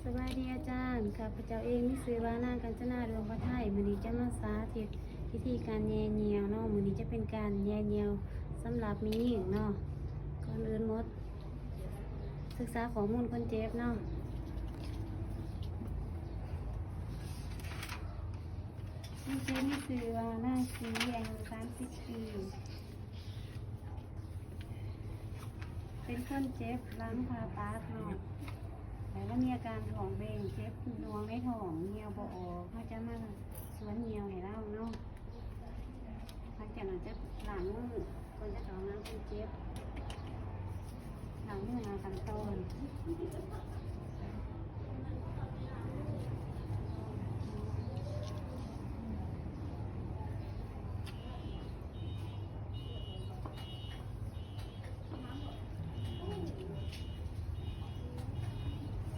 ສະບາຍດີອາຈານ, ຂ້າພະເຈົ້າເອງມີຊື່ວ່ານາງ ກັນຈະນາ ດວງປະໄທ. ມື້ນີ້ຈະມາສາທິດວິທີການແຍ່ຍ່ຽວເນາະ. ມື້ນີ້ຈະເປັນການແຍ່ຍ່ຽວສຳລັບແມ່ຍິງເນາະ. ກ່ອນອື່ນໝົດ ສຶກສາຂໍ້ມູນຄົນເຈັບເນາະ. ຄົນເຈັບມີຊື່ວ່ານາງສີ ອາຍຸສາມສິບປີ. ເປັນຄົນເຈັບຫຼັງຜ່າຕັດເນາະ ແລ້ວລາວມີອາການທ້ອງເບັ່ງ ເຈັບໜ່ວງໃນທ້ອງ ຍ່ຽວບໍ່ອອກ. ເຮົາຈະມາສວນຍ່ຽວໃຫ້ລາວເນາະ. ຫຼັງຈາກນັ້ນຈະລ້າງມື ກ່ອນຈະເຂົ້າຫ້ອງນ້ຳຄົນເຈັບ. ລ້າງມືຫ້າຂັ້ນຕອນ.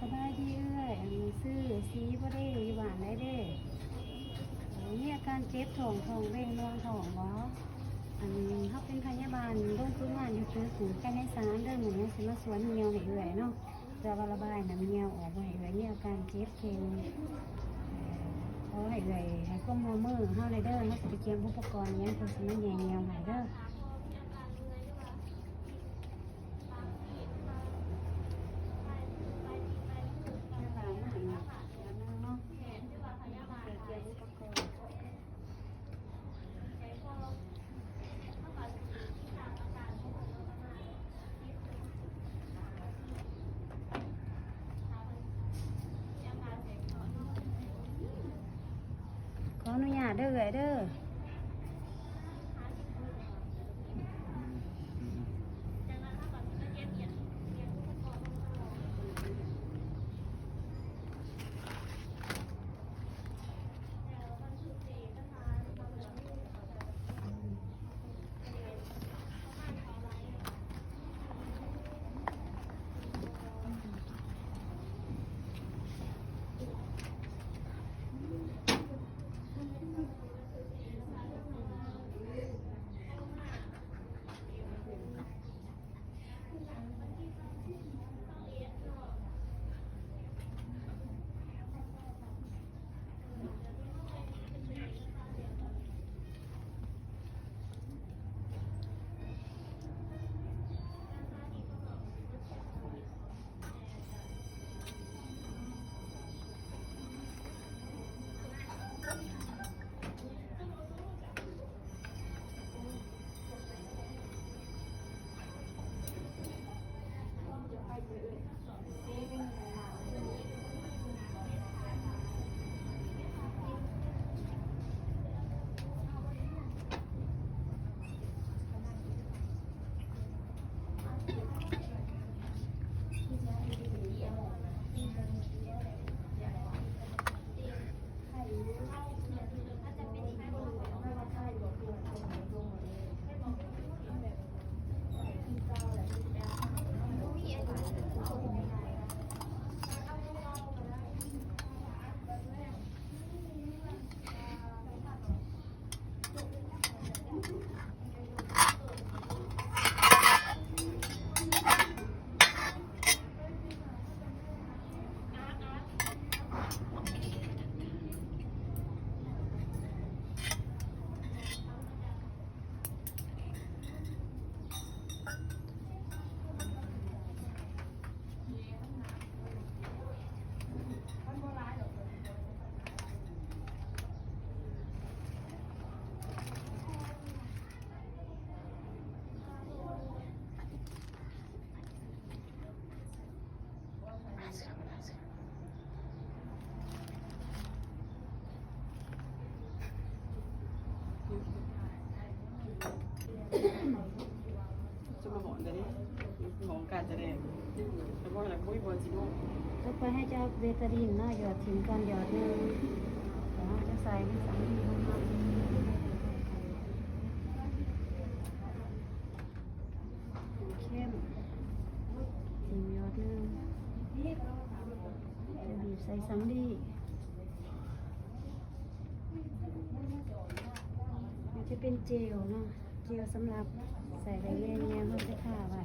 ສະບາຍດີເອື້ອຍ, ອັນ ຊື່ສີບໍ່ເດ? ຢູ່ບ້ານໃດເດ? ເອີ ມີອາການເຈັບທ້ອງ ທ້ອງເບັ່ງ ໜ່ວງທ້ອງບໍ່? ອັນ ເຮົາເປັນພະຍາບານລົງຝຶກງານຢູ່ຕຶກການໃຫຍ່ສາມເດີ. ມື້ນີ້ເຮົາຊິມາສວນຍ່ຽວໃຫ້ເອື້ອຍເນາະ ເພື່ອວ່າລະບາຍນ້ຳຍ່ຽວອອກ ບໍ່ໃຫ້ເອື້ອຍມີອາການເຈັບແຂງ. ເອີ ຂໍໃຫ້ເອື້ອຍໃຫ້ຄວາມຮ່ວມມືເຮົາແດ່ເດີ. ເຮົາຊິໄປກຽມອຸປະກອນຫຍັງ ເພື່ອຊິມາແຍ່ຍ່ຽວໃຫ້ເດີ. ຂໍອະນຸຍາດເດີເອື້ອຍເດີ. ຈະມາຫອນໄດ້ເດ້ ຂອງການສະແດງ ແຕ່ບໍ່ ບໍ່ມີບ່ອນຊິລົງ. ຕໍ່ໄປໃຫ້ເຈົ້າເບຕາດິນເນາະ ຫຍອດຖິ້ມກ່ອນ ຫຍອດໜຶ່ງ ແລ້ວເຮົາຈະໃສ່ໃນສຳລີຂອງເຮົາ. ເຂັ້ມ ຖິ້ມຫຍອດໜຶ່ງ ແລ້ວບີບໃສ່ສຳລີ. ມັນຈະເປັນເຈວເນາະ ເຈວສຳລັບໃສ່ໄວ້ແຍງແຍງ ເຮົາຈະທາໄວ້.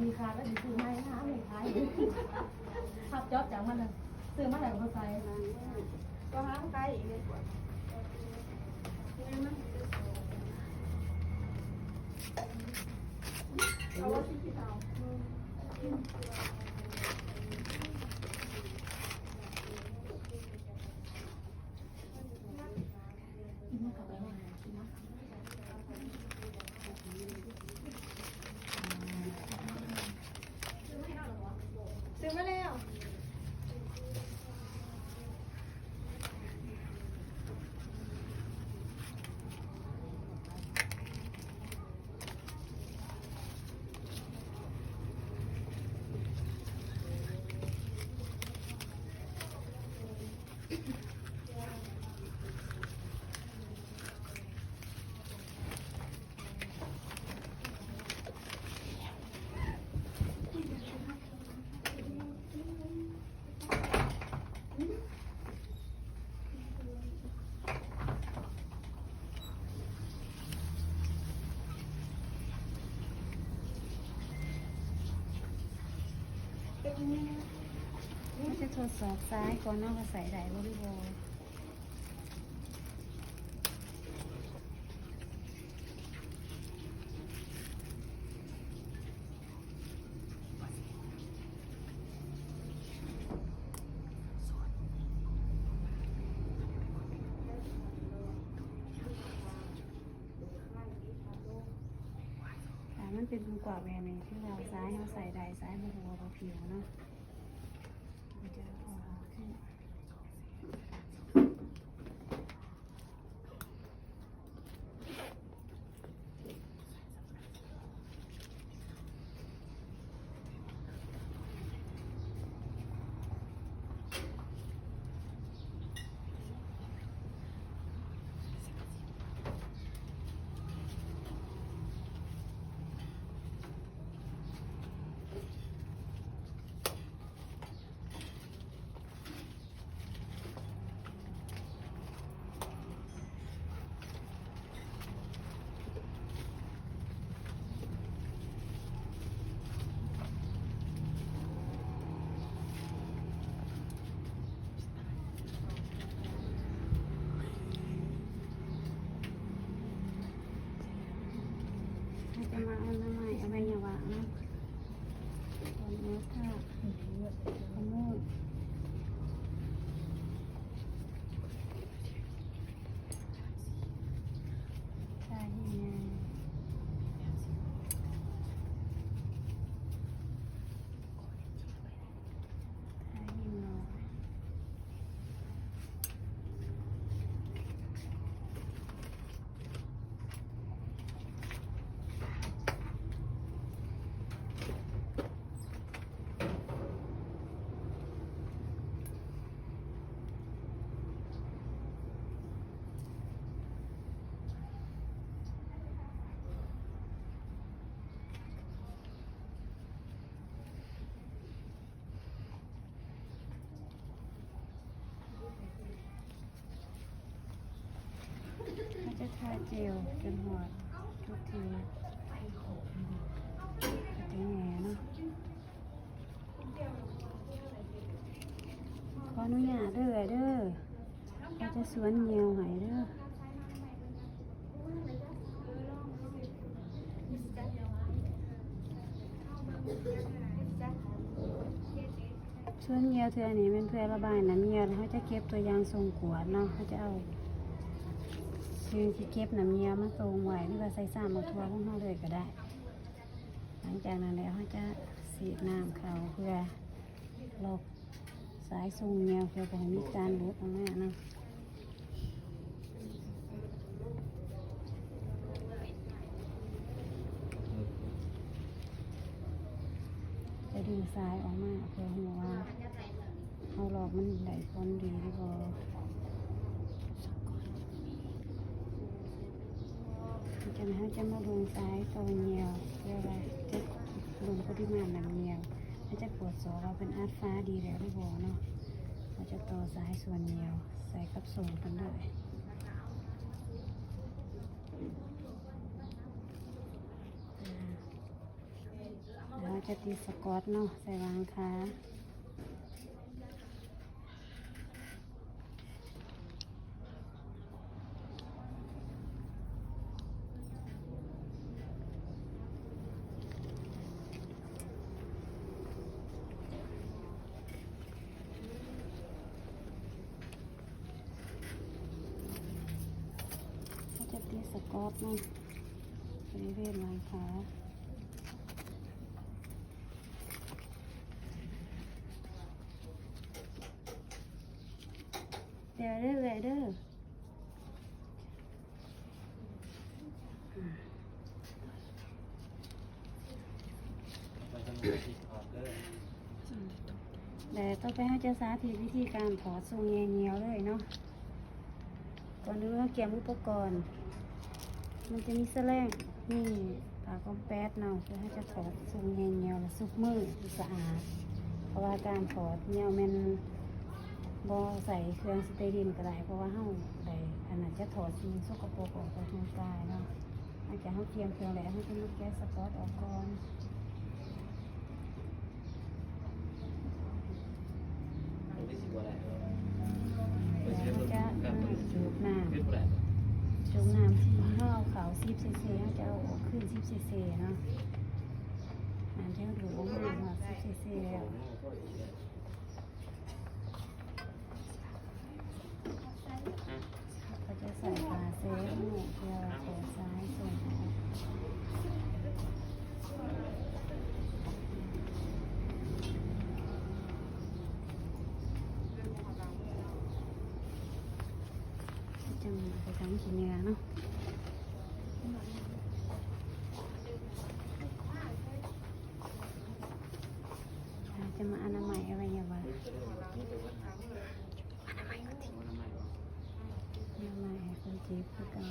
ມີຄ່າແລ້ວຊິຊື້ໃໝ່ ຫາແມ່ຂາຍ ຮັບຈອບຈາກມັນນະ ຊື້ມາແລ້ວກໍບໍ່ໃສ່ ກໍຫາຂາຍອີກເດ. ເອົາວ່າຊິກິນເອົາ. ຊື້ມາແລ້ວ. ເຮົາຈະທົດສອບສາຍກ່ອນເນາະ ວ່າໃສ່ໄດ້ບໍ່ ຫຼືບໍ່. ຖ້າມັນເປັນກວາງແບບນີ້ ຄືວ່າສາຍເຮົາໃສ່ໄດ້ ສາຍບໍ່ຮົ່ວບໍ່ຜິວເນາະ ມັນຈະອອກຂຶ້ນ. ເຮົາຈະມາເອົາໜໍ່ໄມ້ອະໄວຍະວະເນາະ ຂະໂມດ ຂະໂມດ ເຮົາຈະທາເຈວຈົນຮອດຈຸດທີ່ເປັນແຜເນາະ. ຂໍອະນຸຍາດເດີເອື້ອຍເດີ ເຮົາຈະສວນຍ່ຽວໃຫ້ເດີ. ສວນຍ່ຽວເທື່ອນີ້ແມ່ນເພື່ອລະບາຍນ້ຳຍ່ຽວ ແລ້ວເຮົາຈະເກັບຕົວຢ່າງສົ່ງກວດເນາະ. ເຮົາຈະເອົາສິ່ງທີ່ເກັບນ້ຳຍ່ຽວມາສົ່ງໄວ້ ຫຼືວ່າໃສ່ຊາມໝາກຖົ່ວຂອງເຮົາເລີຍກໍໄດ້. ຫຼັງຈາກນັ້ນແລ້ວ ເຮົາຈະສີດນ້ຳເຂົ້າເພື່ອລັອກສາຍສົ່ງຍ່ຽວ ເພື່ອບໍ່ໃຫ້ມີການຫຼຸດອອກມາເນາະ. ຈະດຶງສາຍອອກມາ ເພື່ອຮູ້ວ່າເຮົາລອກມັນໄດ້ຜົນດີຫຼືບໍ່. ຈາກນັ້ນເຮົາຈະມາເບິ່ງສາຍຕໍ່ຍ່ຽວ ເພື່ອວ່າຈະເບິ່ງປະລິມານນ້ຳຍ່ຽວ ເຮົາຈະກວດສອບວ່າເພິ່ນອັດຝາດີແລ້ວຫຼືບໍ່ເນາະ. ເຮົາຈະຕໍ່ສາຍສ່ວນຍ່ຽວໃສ່ກັບໂສ້ເພິ່ນເລີຍ. ເຮົາ ຈະຕິດສະກອດເນາະ ໃສ່ວາງຂາ. ເຮົາຈະຕິດສະກອດເນາະ ບໍລິເວນວາງຂາ. ແລ້ວເດີ ແລ້ວເດີ. ແລະຕໍ່ໄປເຮົາຈະສາທິດວິທີການຖອດຊົງແຍ່ງຽວເລີຍເນາະ. ກ່ອນອື່ນເຮົາກຽມອຸປະກອນ ມັນຈະມີສະແລງ ມີຜ້າຄອມແປດເນາະ ເພື່ອເຮົາຈະຖອດຊົງແຍ່ງຽວ ແລະ ຊຸບມືໃຫ້ສະອາດ ເພາະວ່າການຖອດງຽວແມ່ນບໍ່ໃສ່ເຄື່ອງສະເຕຣິນກໍໄດ້ ເພາະວ່າເຮົາໄດ້ ອັນນັ້ນ ຈະຖອດສິ່ງສົກກະປົກອອກຈາກຮ່າງກາຍເນາະ. ຫຼັງຈາກເຮົາກຽມເຄື່ອງແລ້ວ ເຮົາຈະມາແກະສະກອດອອກກ່ອນ. ແລ້ວເຮົາຈະ ອາ ຈູບນ້ຳ ຈູບນ້ຳທີ່ເຮົາເອົາເຂົ້າສິບຊີຊີ ເຮົາຈະເອົາອອກຄືນສິບຊີຊີເນາະ. ນ້ຳທີ່ເຮົາດູດອອກມາຮອດສິບຊີຊີແລ້ວ ເຮົາຈະໃສ່ຜ້າເຊັດ ເພື່ອຖອດສາຍສົ່ງອອກ. ຈະມາໃສ່ຖັງຂີ້ເຫຍື້ອເນາະ ຈະມາອະນາໄມອະໄວຍະວະ ອະນາໄມໃຫ້ຄົນເຈັບຄືເກົ່າ.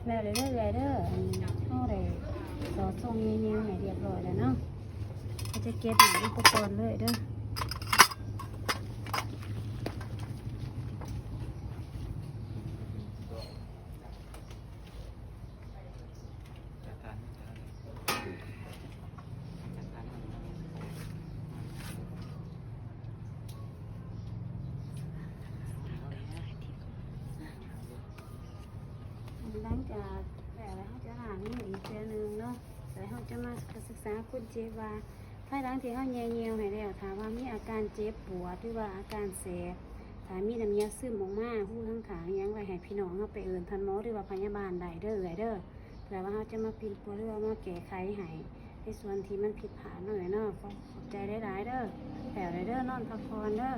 ແລ້ວເດີ ແລ້ວເດີ ອັນນີ້ເຮົາໄດ້ສອດຊົງແຍ່ງຽວໃຫ້ຮຽບຮ້ອຍແລ້ວເນາະ ເຮົາຈະເກັບອຸປະກອນເລີຍເດີ. ຫຼັງຈາກແລ້ວ ເຮົາຈະລ້າງມືອີກເທື່ອໜຶ່ງເນາະ ແລ້ວເຮົາຈະມາສຶກສາຄົນເຈັບວ່າ ພາຍຫຼັງທີ່ເຮົາແຍ່ງຽວໃຫ້ແລ້ວ ຖ້າວ່າມີອາການເຈັບປວດ ຫຼືວ່າອາການແສບ ຖ້າມີນ້ຳເຫຍື້ອຊຶມອອກມາ ຮູທາງຂ້າງ ຫຍັງ ໄວ້ໃຫ້ພີ່ນ້ອງເຮົາໄປເອີ້ນທ່ານໝໍ ຫຼືວ່າພະຍາບານໄດ້ເດີ ເອື້ອຍເດີ ເພື່ອວ່າເຮົາຈະມາປິ່ນປົວ ຫຼືວ່າມາແກ້ໄຂໃຫ້ ໃນສ່ວນທີ່ມັນຜິດພາດເນາະ ເອື້ອຍເນາະ. ຂອບ ຂອບໃຈຫຼາຍໆເດີ. ແລ້ວເດີ ນອນພັກຜ່ອນເດີ.